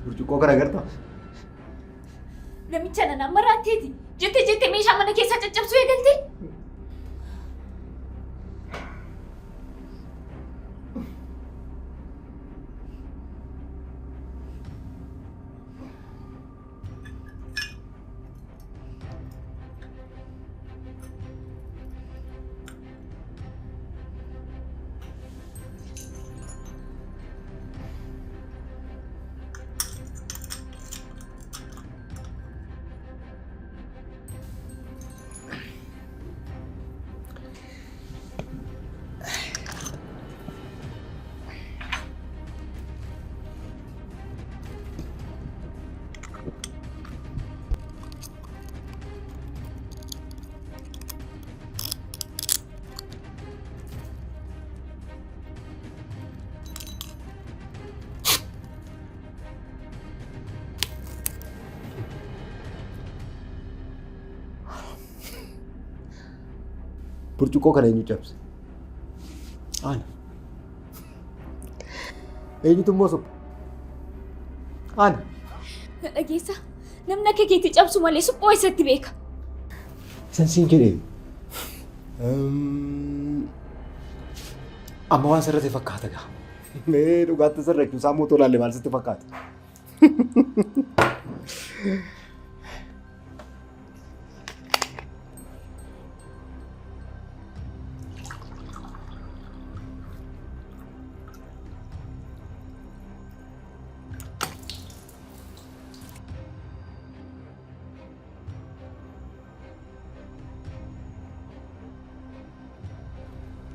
Burcuqqoo kana agartaa? Namicha nana maraatteeti. Jettee jettee meeshaa mana keessaa caccabsuu eegalte. Burcuqqoo kana eenyu cabse? Ana. Eenyutu immoo suphe? Ana. Na dhageessaa? Namni akka keetti cabsu malee suphoo eessatti beeka? Isan siin jedhee. Amma waan sirrate fakkaata gaa. Mee dhugaatti sirrachuu isaa mootuu laalle maal sitti fakkaata?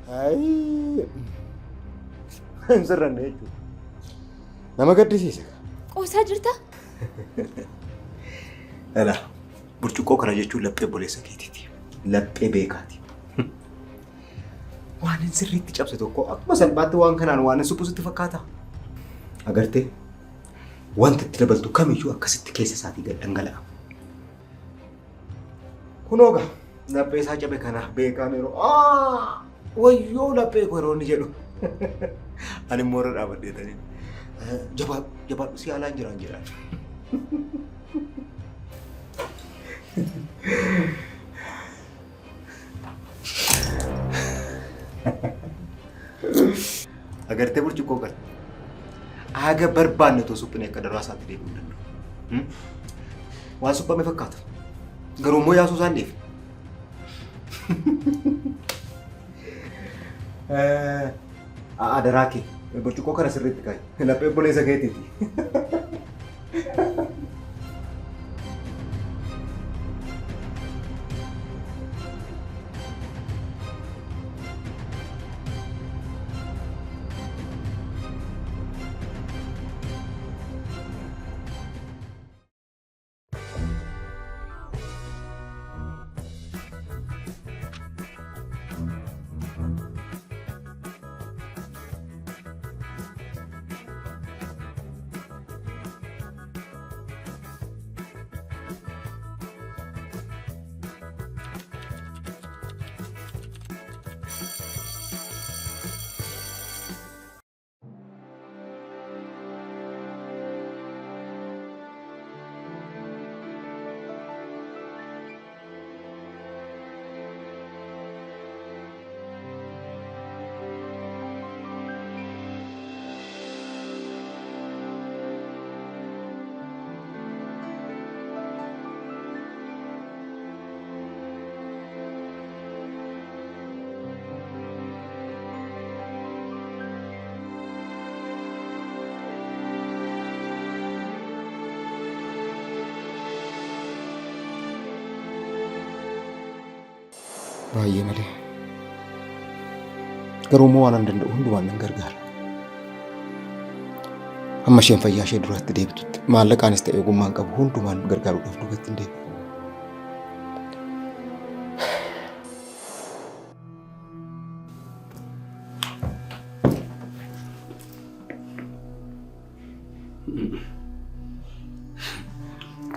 Ayii. Hin sirranne jechuudha. Nama gaddisiisa. Qoosaa jirta? Dhala, burcuqqoo kana jechuun laphee obboleessa keetiiti. Laphee beekaati. Waan hin sirriitti cabse tokko akkuma salphaatti waan kanaan waan hin suphu sitti fakkaata. Agartee wanta itti dabaltu kamiyyuu akkasitti keessa isaatii gad dhangala'a. Kunoo gaa laphee isaa cabe kana beekaan yeroo "Aa, wayyoo laphee koo" yeroo inni jedhu ani immoo irra dhaabadhee tanii jabaadhu jabaadhu si haalaan jiraan jedhaan. Agartee burcuqqoo kana. Haga barbaanne otoo suphine akka daraa isaatti deebi'uu hin danda'u. Waan suphame fakkaata. Garuu immoo yaasuu isaan dhiifne. Adaraa kee burcuqqoo kana sirriitti kaa'i. Laphee obboleessa keetiiti. Baay'ee malee. Garuu immoo waan an danda'u hundumaan nan gargaara. Hamma isheen fayyaa ishee duraatti deebitutti maallaqaanis ta'e ogummaan qabu hundumaan gargaaruudhaaf duubatti hin deebi'u.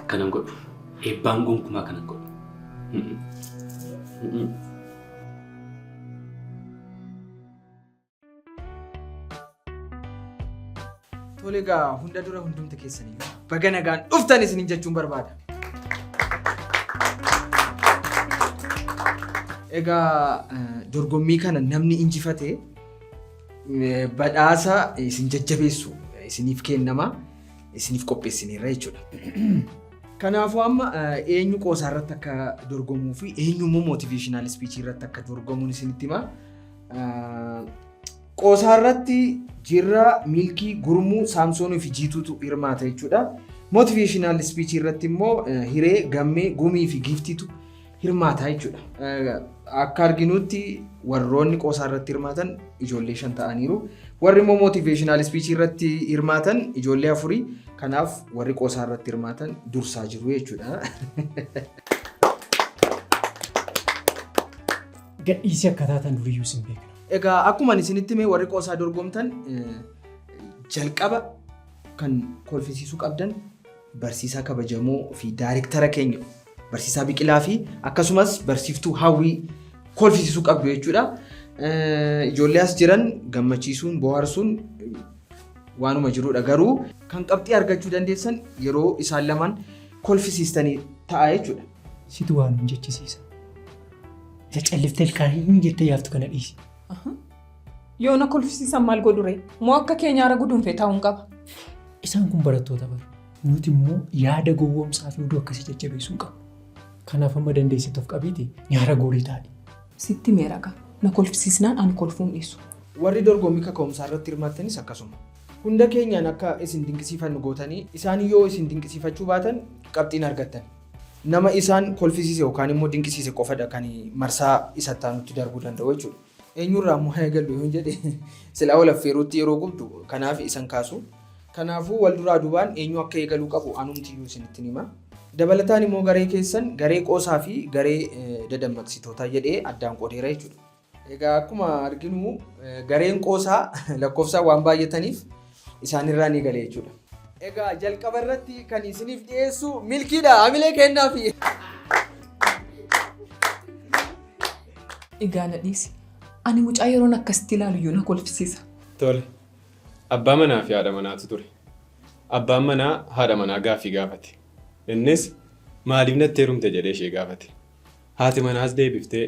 Kanan godhu. Eebbaan gonkumaa kanan godhu. Tole egaa, hunda dura hundumti keessaniyyuu baga nagaan dhuftan isiniin jechuun barbaada. Egaa dorgommii kana namni injifate badhaasa isin jajjabeessu isiniif kennama, isiniif qopheessineerra jechuudha. Kanaafuu amma eenyu qoosaa irratti akka dorgomuu fi eenyu immoo motivational speech irratti akka dorgomuun isinitti hima. Qoosaa irratti Jirraa, Milkii, Gurmuu, Saamsoonii fi Jiituutu hirmaata jechuudha. Motivational speech irratti immoo Hiree, Gammee, Gumii fi Giiftiitu hirmaata jechuudha. Akka arginutti warroonni qoosaa irratti hirmaatan ijoollee 5 ta'aniiru. Warri immoo motivational speech irratti hirmaatan ijoollee afurii. Kanaaf warri qoosaa irratti hirmaatan dursaa jiru jechuudha. Gadhiisii akka taatan duriyyuu sin beekna. Egaa akkuma ani isinitti hime, warri qoosaa dorgomtan jalqaba kan kolfisiisuu qabdan barsiisaa kabajamoo fi daayirektara keenya barsiisaa Biqilaa fi akkasumas barsiiftuu Hawwii kolfisiisuu qabdu jechuudha. Ijoollee as jiran gammachiisuun bohaarsuun waanuma jirudha, garuu kan qabxii argachuu dandeessan yeroo isaan lamaan kolfisiistanii ta'a jechuudha. Situ waan hin jechisiisa. Isa calliftee ilkaan hin jettee yaaftu kana dhiisi. Yoo na kolfisiisan maal godhure? Moo akka kee nyaara guduunfee taa'uun qaba? Isaan kun barattoota bara. Nuti immoo yaada gowwoomsaa fi oduu akkasii jajjabeessuu hin qabnu. Kanaaf amma dandeessitti of qabiiti nyaara goorii taa'e. Sitti meera gaa. Na kolfisiisnaan ani kolfuun dhiisu. Warri dorgommii kaka'umsaa irratti hirmaattanis akkasuma. Hunda keenyaan akka isin dinqisiifannu gootanii isaan yoo isin dinqisiifachuu baatan qabxiin argattan. Nama isaan kolfisiise yookaan immoo dinqisiise qofadha kan marsaa isa itti aanutti darbuu danda'u jechuudha. Eenyurraa immoo haa eegallu yoon jedhe, silaa wal affeeruutti yeroo gubdu, kanaaf isan kaasu. Kanaafuu wal duraa duubaan eenyu akka eegaluu qabu anumtiyyuu isinitti hima. Dabalataan immoo garee keessan garee qoosaa fi garee dadammaqsitootaa jedhee addaan qoodeera jechuudha. Egaa akkuma arginu gareen qoosaa lakkoofsaan waan baay'ataniif isaanirraa ni gale jechuudha. Egaa jalqaba irratti kan isiniif dhiyeessu Milkiidha. Hamilee kennaafi. Egaa na dhiisi. Ani mucaa yeroon akkasitti ilaalu iyyuu na kolfisiisa. Tole. Abbaa manaa fi haadha manaatu ture. Abbaan manaa haadha manaa gaaffii gaafate. Innis maaliif natti heerumte jedhee ishee gaafate. Haati manaas deebiftee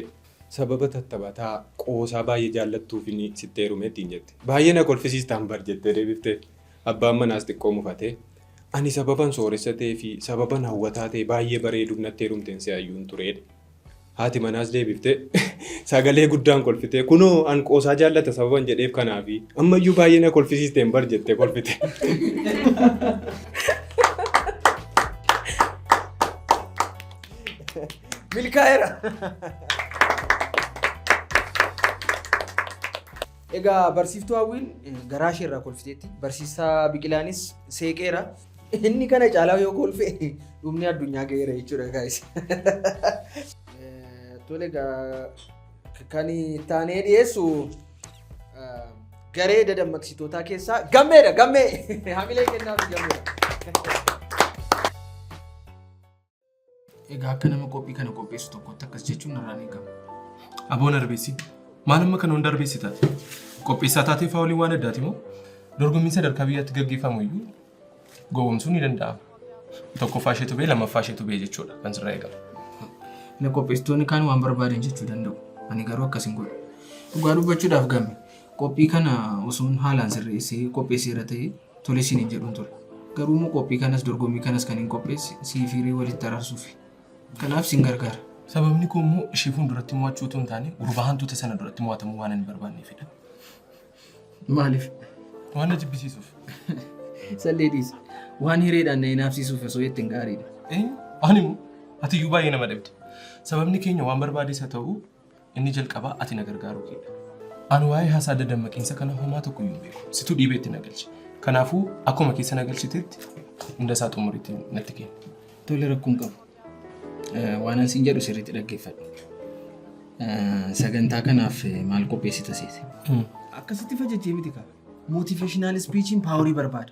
sababa tattaphataa qoosaa baay'ee jaallattuufin sitti heerume ittiin jette. Baay'ee na kolfisiistaan bar jettee deebifteef. Abbaan manaas xiqqoo mufatee ani sababan sooressa ta'ee fi sababan hawwataa ta'e baay'ee bareeduuf natti heerumteen se'ayyuun ture jedhe. Haati manaas deebiftee sagalee guddaan kolfitee kunoo an qoosaa jaallata sababan jedheef kanaafi ammayyuu baay'ee na kolfisiisteen bar jettee kolfite. Milkaa'eera. Egaa barsiiftuu Hawwiin garaa ishee irraa kolfiteetti. Barsiisaa Biqilaanis seeqeera. Inni kana caalaa yoo kolfe dhumni addunyaa ga'eera jechuudha, guys. Tole egaa, kan taanee dhiyeessu garee dadammaqsitootaa keessaa Gammeedha. Gammee hamilee kennaaf Gammeedha. Egaa akka nama qophii kana qopheessu tokkotti akkas jechuun narraan eegama. Aboon arbeessi. Maal amma kana hunda arbeessi taate? Qopheessaa taatee faawuliin waan addaati moo? Dorgommiin sadarkaa biyyaatti gaggeeffamu iyyuu gowwoomsuun ni danda'ama. Tokkoffaa isheetu ba'e, lammaffaa isheetu ba'e jechuudha kan sirraa eegamu. Na qopheessitoonni kaan waan barbaadan jechuu danda'u. Ani garuu akkas hin godhu. Dhugaa dubbachuudhaaf, Gamme, qophii kana osoon haalaan sirreessee qopheesseera ta'ee tole siin hin jedhuun ture. Garuu immoo qophii kanas dorgommii kanas kan hin qopheesse sii fi Hiree walitti araarsuufi. Kanaaf siin gargaara. Sababni koo immoo ishee fuulduratti mo'achuu utuu hin taane gurbaa hantuuta sana duratti mo'atamuu waan hin barbaanneefidha. Maaliif? Waan na jibbisiisuuf. Sallee dhiisi. Waan Hireedhaan na hinaafsiisuuf osoo jetteen gaariidha. Eenyu? Ani immoo ati iyyuu baay'ee nama dhabde. Sababni keenya waan barbaades haa ta'u, inni jalqabaa ati na gargaaruu keedha. Ani waa'ee haasaa dadammaqiinsa kana homaa tokko iyyuu hin beeku. Situ dhiibee itti na galche. Kanaafuu akkuma keessa na galchitetti hunda isaa xumuriitti natti kenni. Tole, rakkoo hin qabu. Waan an siin jedhu sirriitti dhaggeeffadhu. Sagantaa kanaaf maal qopheessita seete? Akkasitti fajajjee miti kaa. Motivational speechiin powerii barbaada.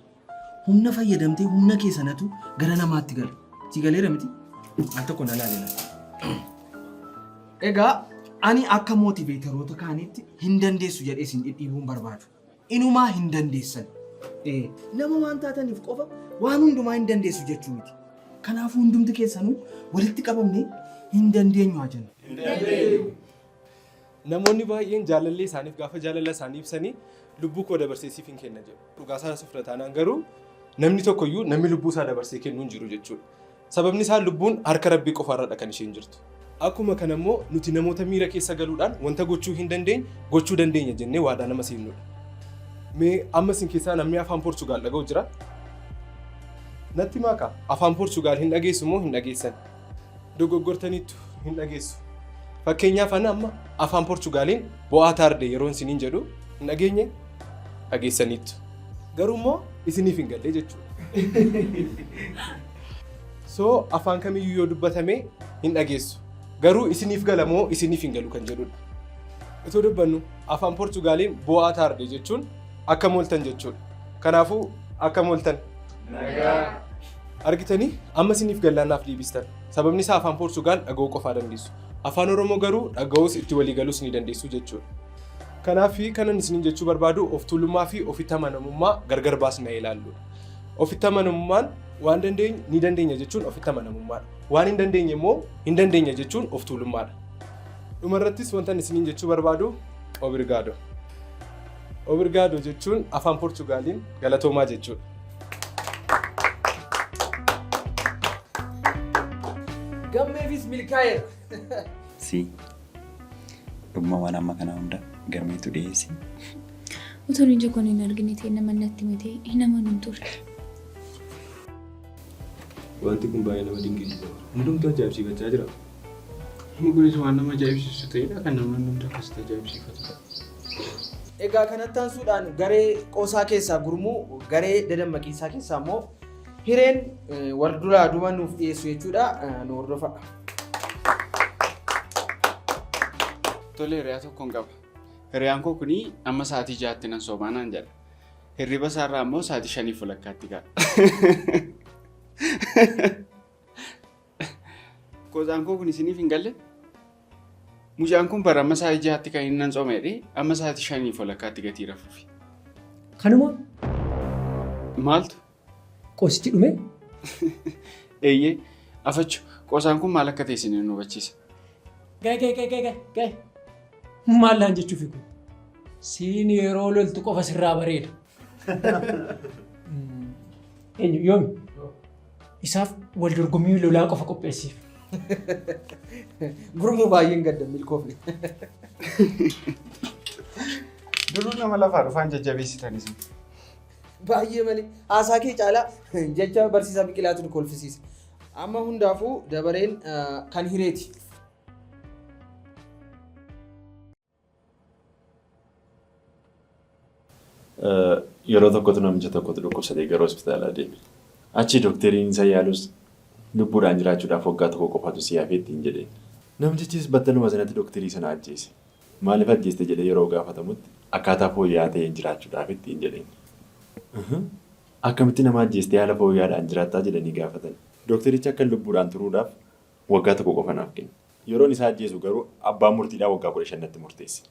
Humna fayyadamtee humna kee sanatu gara namaatti gala. Si galeera miti? Al tokko na laale. Egaa ani akka motivatoroota kaaniitti hin dandeessu jedhee isin dhidhiibuu hin barbaadu. Inumaa hin dandeessan. Nama waan taataniif qofa waan hundumaa hin dandeessu jechuu miti. Kanaafuu hundumti keessanuu walitti qabamnee hin dandeenyu haa jennu. Namoonni baay'een jaalallee isaaniif gaafa jaalala isaanii ibsanii lubbuu koo dabarsee siif hin kenna jedhu. Dhugaa isaa fudhata taanaan garuu namni tokkoyyuu namni lubbuu isaa dabarsee kennuu hin jiru jechuudha. Sababni isaa lubbuun harka Rabbii qofaarradha kan isheen jirtu. Akkuma kana immoo nuti namoota miira keessa galuudhaan wanta gochuu hin dandeenye gochuu dandeenya jennee waadaa nama seennudha. Mee amma isin keessaa namni afaan Poorchugaal dhaga'u jira? Natti himaa afaan Poorchugaal hin dhageessu moo hin dhageessan? Dogoggortaniittu hin dhageessu. Fakkeenyaaf ani amma afaan Poorchugaaliin boa tarde yeroon isiniin jedhu hin dhageenye dhageessaniittu. Garuu immoo isiniif hin galle jechuudha. So afaan kamiyyuu yoo dubbatame hin dhageessu. Garuu isiniif gala moo isiniif hin galu kan jedhudha. Itoo dubbannu afaan Poorchugaaliin boa tarde jechuun akkam ooltan jechuudha. Kanaafuu akkam ooltan. Argitanii amma isiniif gallaannaaf deebistan. Sababni isaa afaan Poorchugaal dhaga'uu qofaa dandeessu. Afaan Oromoo garuu dhaga'uus itti walii galuus ni dandeessu jechuudha. Kanaaf kanan isiniin jechuu barbaadu of tuulummaa fi ofitti amanamummaa gargar baasnee ilaallu. Ofitti amanamummaan waan dandeenyu ni dandeenya jechuun ofitti amanamummaadha. Waan hin dandeenye immoo hin dandeenya jechuun of tuulummaadha. Dhumarrattis wanta isiniin jechuu barbaadu obrigado. Obrigado jechuun afaan Poorchugaaliin galatoomaa jechuudha. Gammeefis milkaa'eera. Si. Dhuguma waan amma kana hunda gammeetu dhiyeessi. Utuun ija koon hin argine ta'e nama natti hime hin amanuun ture. Wanti kun baay'ee nama dinqisiisa. Hundumtuu ajaa'ibsiifachaa jira. Inni kunis waan nama ajaa'ibsiisu ta'edha kan namni hundumtuu akkasitti ajaa'ibsiifatu. Egaa kanatti aansuudhaan garee qoosaa keessaa gurmuu garee dadammaqiinsaa keessaa immoo hireen wal duraa duuba nuuf dhiyeessu jechuudha. Nu hordofaa. Tole hiriyaa tokkoon qaba. Hiriyaan koo kuni amma sa'aatii 6tti nan soomaa naan jedha. Hirriba isaarraa immoo sa'aatii shaniif walakkaatti ka'a. Qoosaan koo kun isiniif hin galle? Mucaan kun bara amma sa'aatii 6tti kan inni nan sooma jedhee amma sa'aatii shaniif walakkaatti gatii rafuufi. Kanuma Maaltu? Qoosichi dhume? Eeyyee afachu qoosaan kun maal akka ta'e isin nu hubachiisa. Ga'e ga'e ga'e ga'e ga'e. Maal laan jechuufi kun? Siin yeroo loltu qofa sirraa bareeda. Eenyu yoomi? Isaaf wal dorgommii lolaa qofa qopheessiif. Gurmuu baay'een gadda milkoofne. Duruu nama lafaa dhufaan jajjabeessitan isin. Baay'ee malee haasaa kee caalaa jecha barsiisaa Biqilaatu nu kolfisiisa. Amma hundaafuu dabareen kan hireeti. Yeroo tokkotu namicha tokkotu dhukkubsatee gara hospitaalaa deeme. Achii dookteriin isa yaalus lubbuudhaan jiraachuudhaaf waggaa tokko qofatu si hafe ittiin jedheen. Namtichis battaluma sanatti dookterii sana ajjeese. Maaliif ajjeeste jedhee yeroo gaafatamutti akkaataa fooyya'aa ta'een jiraachuudhaaf ittiin jedheen. Akkamitti nama ajjeestee haala fooyya'aadhaan jiraattaa jedhanii gaafatan. Dookterichi akkan lubbuudhaan turuudhaaf waggaa tokko qofa naaf kenne. Yeroon isa ajjeesu garuu abbaan murtiidhaa waggaa 15 natti murteesse.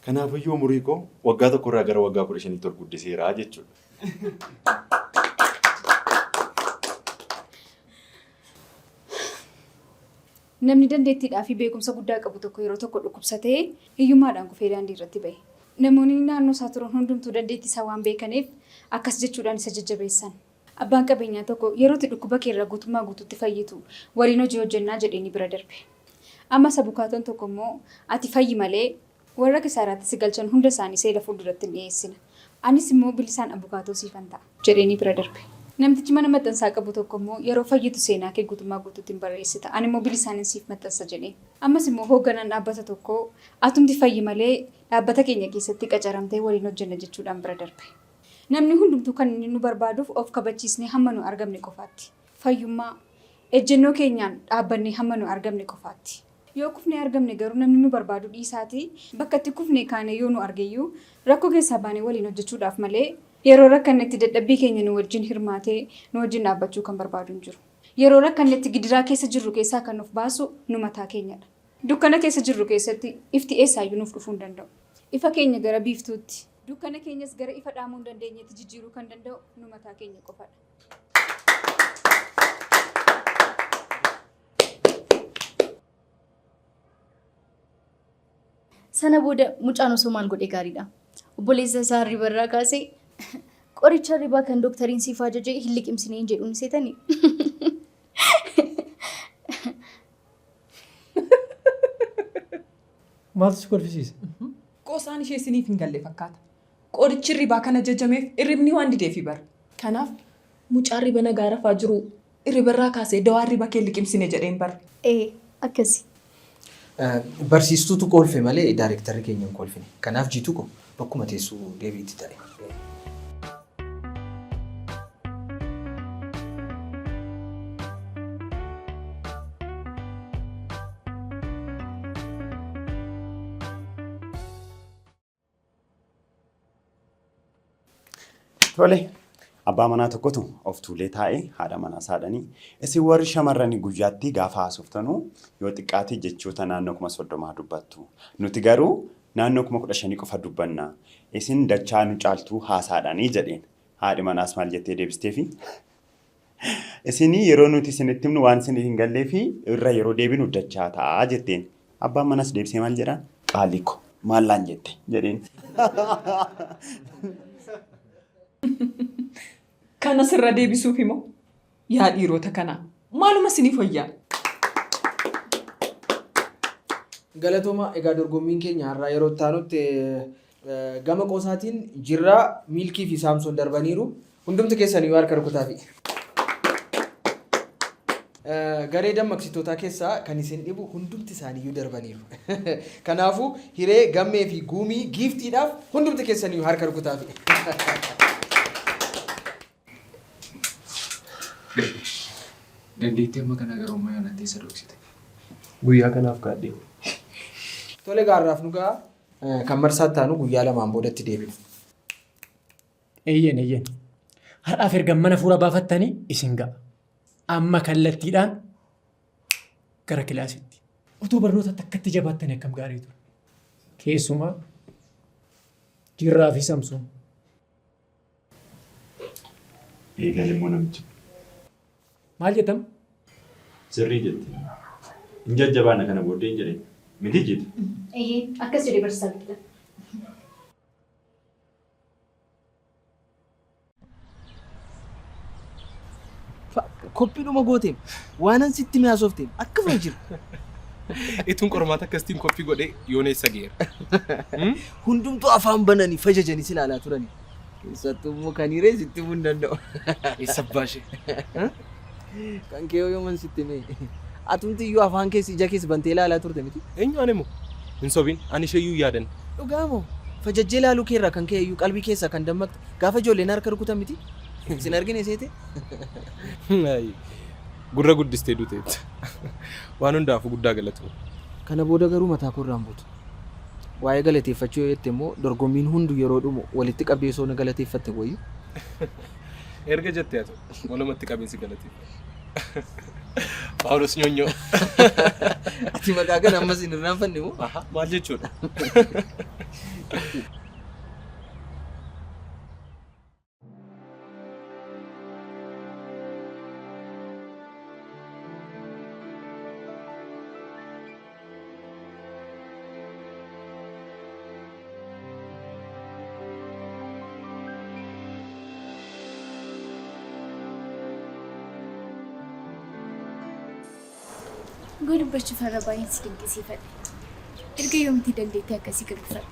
Kanaafiyyuu umurii koo waggaa tokkorraa gara waggaa 15tti ol guddiseera jechuudha. Namni dandeettiidhaa fi beekumsa guddaa qabu tokko yeroo tokko dhukkubsatee hiyyummaadhaan kufee daandii irratti ba'e. Namoonni naannoo isaa turan hundumtuu dandeettii isaa waan beekaniif akkas jechuudhaan isa jajjabeessan. Abbaan qabeenyaa tokko yeroo ati dhukkuba kee irraa guutummaa guutuutti fayyitu waliin hojii hojjennaa jedheenii bira darbe. Ammas abukaatoon tokko immoo ati fayyi malee warra kisaaraatti si galchan hunda isaanii seera fuulduratti in dhi'eessina. Anis immoo bilisaan abukaatoo siifan ta'a. Jedheenii bira darbe. Namtichi mana maxxansaa qabu tokko immoo yeroo fayyitu seenaa kee guutummaa guutuutti in barreessita. Ani immoo bilisaanin siif maxxansa jedheen. Ammas immoo hoogganaan dhaabbata tokkoo atumti fayyi malee dhaabbata keenya keessatti qacaramtee waliin hojjenna jechuudhaan bira darbe. Namni hundumtuu kan inni nu barbaaduuf of kabachiisnee hamma nu argamne qofaatti. Fayyummaa, ejjennoo keenyaan dhaabbannee hamma nu argamne qofaatti. Yoo kufnee argamne garuu namni nu barbaaduu dhiisaatii bakka itti kufnee kaanee yoo nu argeyyuu rakkoo keessaa baanee waliin hojjechuudhaaf malee yeroo rakkannetti dadhabbii keenya nu wajjin hirmaatee nu wajjin dhaabbachuu kan barbaadu hin jiru. Yeroo rakkannetti gidiraa keessa jirru keessaa kan of baasu nu mataa keenyadha. Dukkana keessa jirru keessatti ifti eessaayyuu nuuf dhufuu hin danda'u. Ifa keenya gara biiftuutti. Dukkana keenyas gara ifa dhaamuu hin dandeenyetti jijjiiruu kan danda'u nu mataa keenya qofadha. Sana booda mucaan osoo maal godhe gaariidha. Obboleessa isaa hirriba irraa kaasee qoricha hirribaa kan dooktariin siif ajaje hin liqimsine hin jedhuun seetanii. Maaltu si kolfisiise? Qoosaan ishee isiniif hin galle fakkaata. Qorichi hirribaa kan ajajameef hirribni waan dideefi bara. Kanaaf mucaa hirriba nagaa rafaa jiru hirribarraa kaasee dawaa hirriba kee liqimsine jedheen bara. Ee akkasi. Barsiistuutu kolfe malee daayirektarri keenya hin kolfine. Kanaaf jiituu ko bakkuma teessuu deebiitti ta'e. Tole, abbaa manaa tokkotu of tuulee taa'ee haadha manaa isaadhanii isin warri shamarranii guyyaatti gaafa haasoftanuu yoo xiqqaate jechoota naannoo 30,000 dubbattu. Nuti garuu naannoo 15,000 qofa dubbanna. Isin dachaa nu caaltuu haasaadhaanii jedheen. Haadhi manaas maal jettee deebisteefi? Isinii yeroo nuti isinitti himnu waan isinii hin galleefi irra yeroo deebinu dachaa ta'a jetteen. Abbaan manaas deebisee maal jedhaan? Qaalii ko maal naan jette jedheen. Kana sirra deebisuuf moo? Yaa dhiirota kanaa maaluma isiniif wayyaa? Galatooma egaa dorgommiin keenya har'aa yeroo itti aanutti gama qoosaatiin Jirraa, Miilkii fi Saamsoon darbaniiru. Hundumti keessan iyyuu harka rukutaafi. Garee dammaqsitootaa keessaa kan isin dhibu hundumti isaaniiyyuu darbaniiru. Kanaafuu Hiree, Gammee fi Guumii giiftiidhaaf hundumti keessan iyyuu harka rukutaafi. Dandeettii amma kanaa garuu amma yoonatti eessa dhoksite? Guyyaa kanaaf kaadhee. Tole egaa har'aaf nu ga'a. Kan marsaa itti aanu guyyaa lamaan boodatti deebina. Eeyyeen eeyyeen. Har'aaf erga mana fuura baafattanii isin ga'a. Amma kallattiidhaan gara kilaasitti. Otoo barnootatti akkatti jabaattanii akkam gaarii ture. Keessumaa Jirraa fi Samsoon. Eegale immoo namichi. Maal jettam? Sirrii jette. Hin jajjabaanna kana booddee hin jedheen. Miti jette. Eeyyee akkas jedhe barsiisaa Biqilaa. Koppiidhuma gooteem waanan sitti mi'aasoofteem akkasuma jira. Ituun qormaata akkasitiin koppii godhee yoona eessa geera. Hundumtuu afaan bananii fajajanii si ilaalaa turani. Keessattuu immoo kan hiree sitti himuu hin danda'u. Eessa abbaa ishee? Kan kee yooman sitti himee. Atumti iyyuu afaan kees ija kees bantee ilaalaa turte miti. Eenyu ani moo? Hin sobin ani ishee iyyuu yaadan. Dhugaa moo? Fajajjee ilaaluu keerraa kan ka'e iyyuu qalbii keessaa kan dammaqxe gaafa ijoolleen harka rukutan miti? Sin argine seete? Gurra guddistee duuteetta. Waan hundaafuu guddaa galatoomi. Kana booda garuu mataa koorraa hin buutu. Waa'ee galateeffachuu yoo jette immoo dorgommiin hundu yeroo dhumu walitti qabdee osoo na galateeffatte wayyu. Erga jettee haa ta'u. Walumatti qabeen si galateeffadha. Paawulos Nyoonyoo. Ati maqaa kana ammas hin irraanfanne moo? Maal jechuudha? Dhugaa dubbachuuf har'a baay'een si dinqisiifadhe. Erga yoomtii dandeettii akkasii gabbifatte?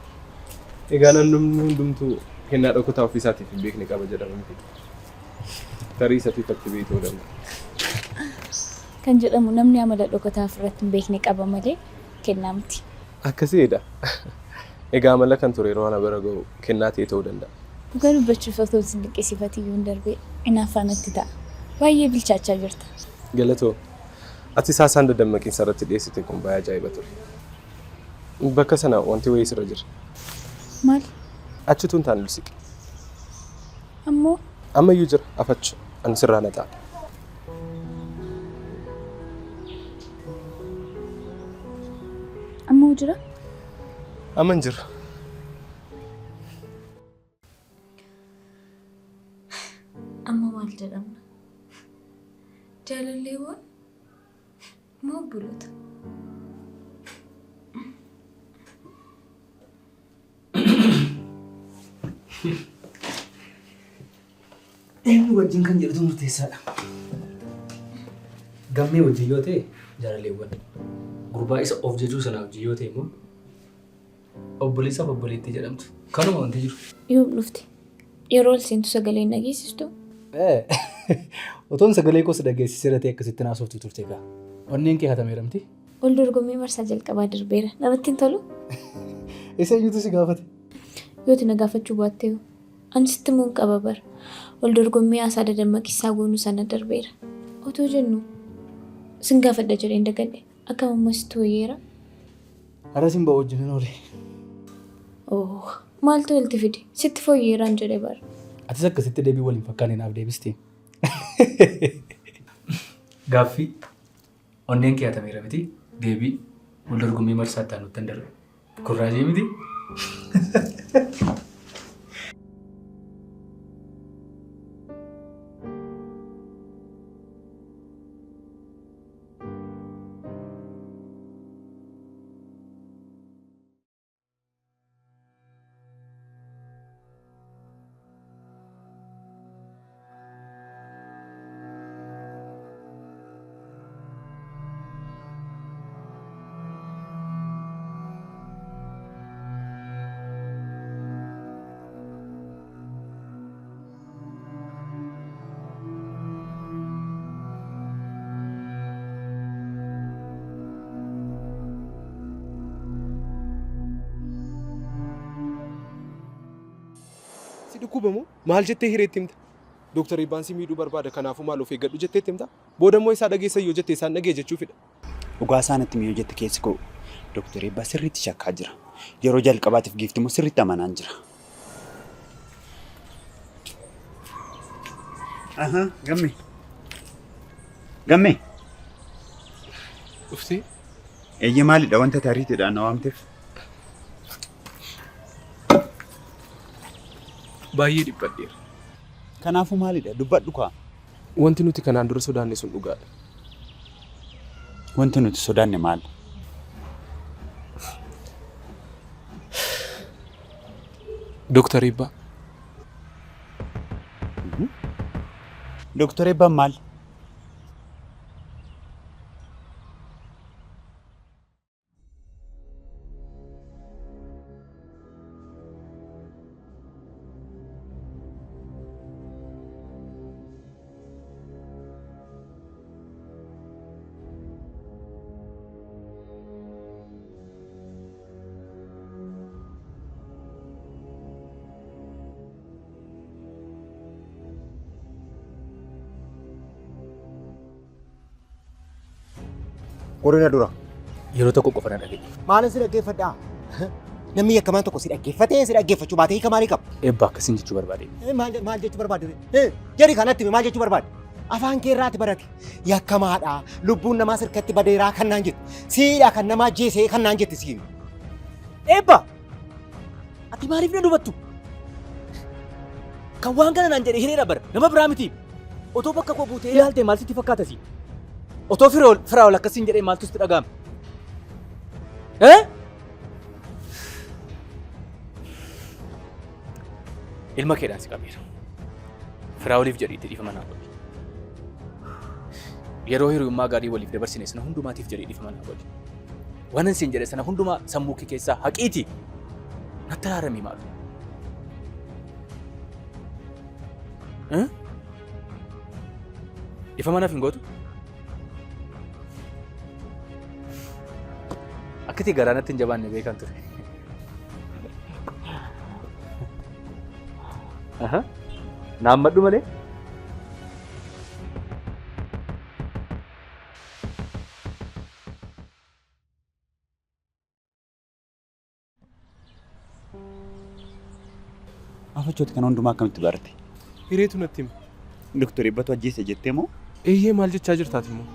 Egaa namni hundumtuu kennaa dhokataa ofii isaatiif hin beekne qaba jedhama miti. Tarii isatu ifatti beekuu ta'uu danda'a. Kan jedhamu namni amala dhokataa ofirratti hin beekne qaba malee kennaa miti. Akkasiidha. Egaa amala kan ture yeroo ana bira ga'u kennaa ta'ee ta'uu danda'a. Dhugaa dubbachuuf otoon sin dinqisiifatiyyuun darbee inaaffaa natti ta'a. Baay'ee bilchaachaa jirta. Galatoomi. Atis haasaan dadammaqiinsa irratti dhiyeessite kun baay'ee ajaa'iba ture. Bakka sana wanti wayii sirra jira. Maal? Achi utuu hin taane ol siqi. Ammoo? Ammayyuu jira afachu. Ani sirraa na ta'a. Ammoo jira? Amma hin jiru. Obboloota. Eenyu wajjin kan jedhutu murteessaadha. Gammee wajjin yoo ta'e jaalaleewwan. Gurbaa isa of jajuu sanaa wajjin yoo ta'e immoo obboleessaaf obboleettii jedhamtu. Kanuma wanti jiru. Yoom dhufte? Yeroo ol seentu sagalee hin dhageessistu? Otoon sagalee koo si dhageessiseera ta'e akkasitti hin haasoftu turte kaa. Onneen kee hatameera miti? Wal dorgommii marsaa jalqabaa darbeera. Namatti hin tolu? Isa eenyutu si gaafate? Yoo ati na gaafachuu baattehoo? Ani sitti himuun qaba bar. Wal dorgommii haasaa dadammaqisaa goonu sana darbeera. Otoo jennu sin gaafadha jedheen dagadhe. Akkam amma sitti wayyeera? Har'a sin ba'u wajjin hin oole. Oh, maaltu walitti fide? Sitti fooyyeeraan jedhe bar. Atis akkasitti deebii wal hin fakkaanne naaf deebiste. Gaaffii. Onneen kee hatameera miti? Deebii. Wal dorgommii marsaa itti aanuttan darbe. Kun raajii miti? Si dhukkuba moo maal jettee hireetti himta? Dooktar Eebbaan si miidhuu barbaada kanaafuu maal of eeggadhu jettee itti himta? Booda immoo isaa dhageessa yoo jette isaan dhaga'e jechuufidha. Dhugaa isaa natti himi yoo jette keessi koo Dooktar Eebbaa sirriitti shakkaa jira. Yeroo jalqabaatiif giifti immoo sirriitti amanaan jira. Ahaa, gamme. Gamme. Dhuftee? Eeyyee maalidha wanta tariitiidhaan na waamteef? Baay'ee dhiphadheera. Kanaafuu maalidha? Dubbadhu kaa. Wanti nuti kanaan dura sodaanne sun dhugaadha. Wanti nuti sodaanne maal? Doktar Eebbaa. Doktar Eebbaan maal? Qorina dura. Yeroo tokko qofa na dhaga'i. Maalin si dhaggeeffadhaa? Namni yakkamaan tokko si dhaggeeffatee si dhaggeeffachuu baatee hiika maalii qaba? Eebba akkasiin jechuu barbaade. Maal maal jechuu barbaade? Jedhi kanatti himi maal jechuu barbaade? Afaan kee irraati barate. Yakkamaadha. Lubbuun namaa sirkatti badeeraa kan naan jettu. Siidha kan namaa ajjeesee kan naan jette siin. Eebba! Ati maaliif na dubattu? Kan waan kana naan jedhe hireedha bara. Nama biraa miti. Otoo bakka koo buutee ilaalte maal sitti fakkaata si? Otoo firaa'ol firaa'ol akkasiin jedhee maaltu sitti dhaga'ama? Eh? Ilma keedhaan si qabeera. Firaa'oliif jedhiitti dhiifama naa godhi. Yeroo hiriyummaa gaarii waliif dabarsine sana hundumaatiif jedhii dhiifama naa godhi. Waanan siin jedhe sana hundumaa sammuu kee keessaa haqiiti. Natti araaramii maaloo. Eh? Dhiifama naaf hin gootu? Akkati garaa natti hin jabaanne beekan ture. Aha. Naammadhu malee. Afachooti kana hundumaa akkamitti barte? Hireetu natti hime. Doktor Eebbatu ajjeese jettee moo? Eeyyee maal jechaa jirtaati immoo?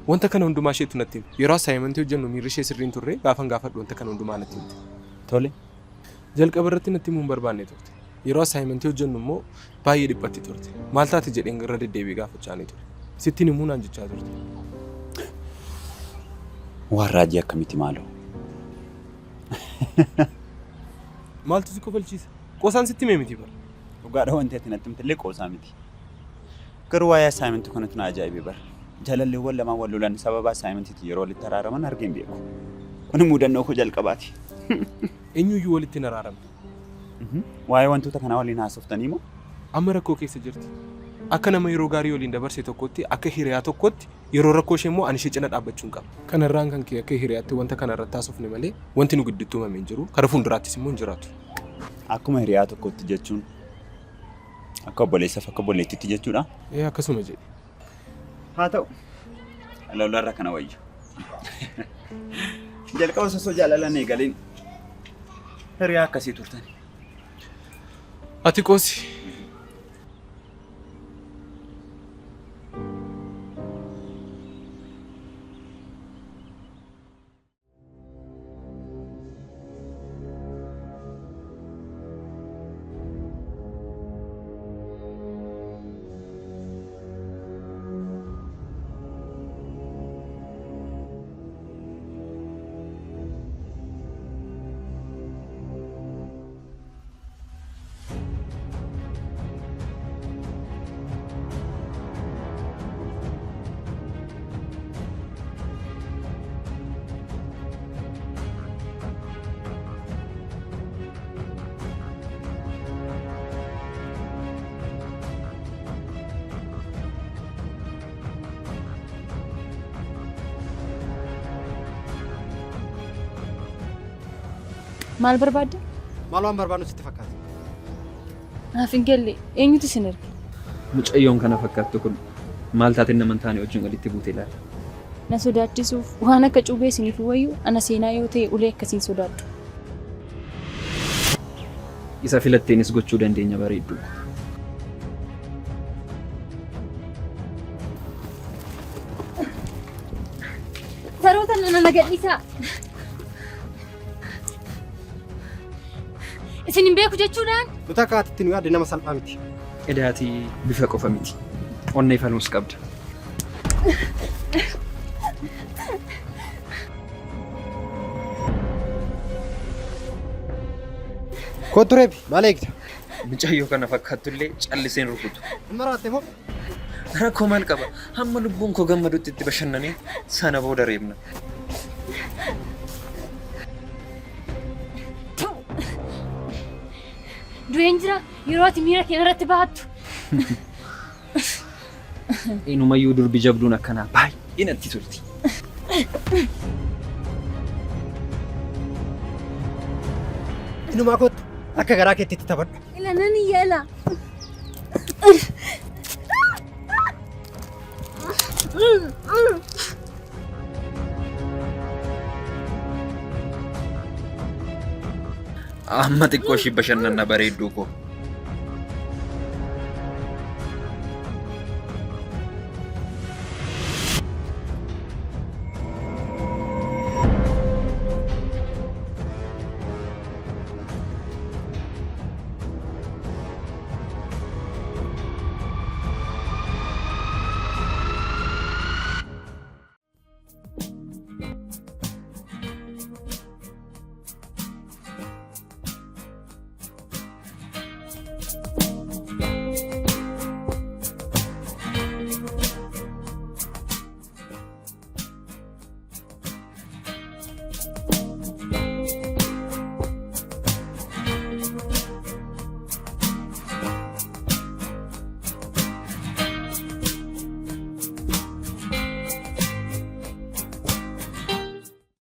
Wanta kana hundumaa isheetu natti hime. Yeroo assaayimentii hojjennu miirri ishee sirrii hin turre gaafan gaafadhu wanta kana hundumaa natti himte. Tole. Jalqaba irratti natti himuu hin barbaanne turte. Yeroo assaayimentii hojjennu immoo baay'ee dhiphatti turte. Maal taate jedheen irra deddeebi'ee gaafachaanii ture. Sitti hin himuu naan jechaa turte. Waan raajii akkamitti maaloo? Maaltu si kofalchiisa? Qoosaan sitti hime miti bara. Dhugaadha wanti ati natti himte illee qoosaa miti. Garuu waa'ee assignment kanatu na ajaa'ibe bara. Jaalalleewwan lamaan wal lolan sababa assignmentiitiin yeroo walitti araaraman argee hin beeku. Kun mudannoo koo jalqabaati. Eenyuyyuu walitti hin araaramne. Waa'ee wantoota kanaa waliin haasoftanii moo? Amma rakkoo keessa jirti. Akka nama yeroo gaarii waliin dabarse tokkootti, akka hiriyaa tokkootti yeroo rakkoo ishee immoo ani ishee cina dhaabbachuun qaba. Kanarraan kan ka'e akka hiriyaatti wanta kana irratti haasofne malee wanti nu gidduutti uumame hin jiru. Kara fuulduraattis immoo hin jiraatu. Akkuma hiriyaa tokkootti jechuun akka obboleessaaf akka obboleettiitti jechuudha? Ee akkasuma jedhi. Haa ta'u. Lolarra kana wayya. Jalqaba osoo jaalalaan eegaliin hiriyaa akkasii turtani. Ati qoosi. Maal barbaadda? Maal waan barbaadnu sitti fakkaata? Naaf hin galle eenyutu isin erge? Mucayyoon kana fakkaattu kun maal taateen nama hin taane wajjin walitti buute laata? Na sodaachisuuf waan akka cuubee isiniif wayyu ana seenaa yoo ta'e ulee akkasiin sodaadhu. Isa filatteenis gochuu dandeenya bareedduu ko. Saroota nana na gadhiisaa. Isin hin beeku jechuudhaan? Nuti akka ati itti nu yaadde nama salphaa miti. Edaati bifa qofa miti. Onnee falmus qabda. Kottu reebi maal eegda? Mucayyoo kana fakkaattu illee calliseen rukutu. Hin maraatte moo? Rakkoo maal qaba? Hamma lubbuun koo gammadutti itti bashannanee sana booda reebna. Du'een jira yeroo ati miira kee irratti bahattu. Inumayyuu durbi jabduun akkanaa baay'ee natti tolti. Inumaa kottu akka garaa keetti itti taphadhu. Ila nan iyya ila. Amma xiqqoo ishii bashannanna bareedduu koo.